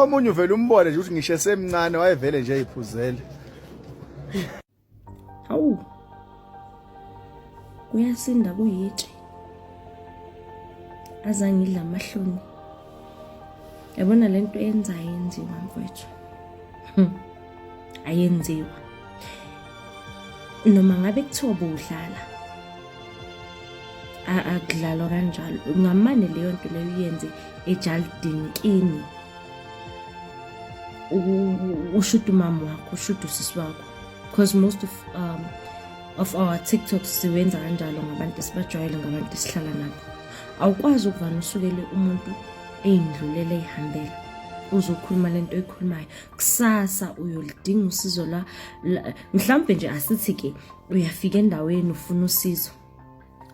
Omunye uvele umbone nje ukuthi ngisho esemncane wayevele nje eyiphuzele. Hawu. Kuyasinda kuyitshe. Azangidla amahloni. Yabona lento yenzayo yenziwa mfowethu. Ayenziwa. Noma ngabe kuthiwa bowudlala. Akudlalwa kanjalo. Ngamane leyo nto leyo uyenze ejalidini kini. Ushuta umama wakho, ushuta usisi wakho. Because most of our TikToks siwenza kanjalo ngabantu esibajwayele, ngabantu esihlala nabo. Awukwazi ukuvana usukele umuntu eyindlulela eyihambela uzokhuluma lento oyikhulumayo. Kusasa uyolidinga usizo la, mhlawumbe nje asithi ke uyafika endaweni ufuna usizo,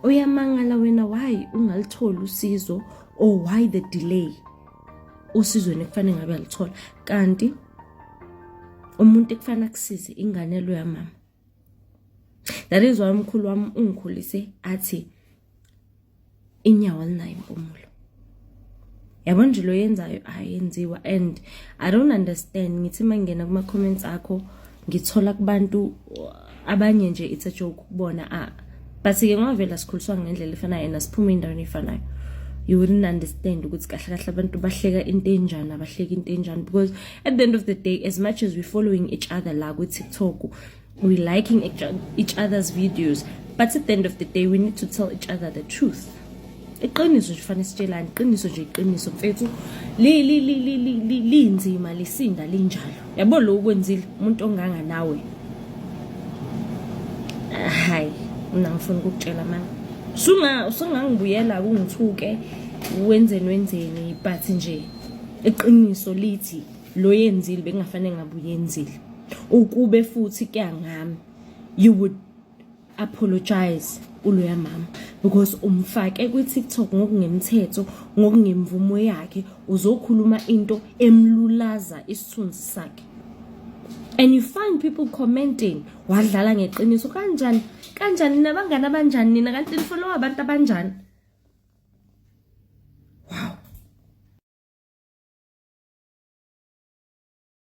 uyamangala wena why ungalitholi usizo or why the delay usizweni ekufanele ngabe uyalithola, kanti umuntu ekufanele akusize inganelo yamama. That is why umkhulu wami ungikhulise athi inyawo alinayo impumulo. Yabo nje lo yenzayo ayenziwa, and I don't understand. Ngithi mangena kuma comments akho ngithola kubantu abanye nje it's a joke kubona, ah, but ke ngavela sikhuliswa ngendlela efanayo and asiphume endaweni efanayo. You wouldn't understand ukuthi kahle kahle abantu bahleka into enjani, abahleka into enjani, because at the end of the day, as much as we following each other la ku TikTok, we liking each other's videos, but at the end of the day we need to tell each other the truth. Iqiniso nje fanele sitshelane iqiniso nje, iqiniso mfethu li li li li li linzima lisinda linjalo. Yabo lo ukwenzile umuntu onganga nawe, hayi, mina ngifuna ukukutshela mama, sunga usungangibuyela kungithuke wenzeni wenzeni, but nje iqiniso lithi lo yenzile bekungafanele ngabe uyenzile. Ukube futhi kuyangami, you would apologize kuloya mama, because umfake kwi-TikTok ngokungemthetho, ngokungemvumo yakhe, uzokhuluma into emlulaza isithunzi sakhe. And you find people commenting, "Wadlala ngeqiniso kanjani kanjani?" Nabangani abanjani nina kanti? Nifollow abantu abanjani?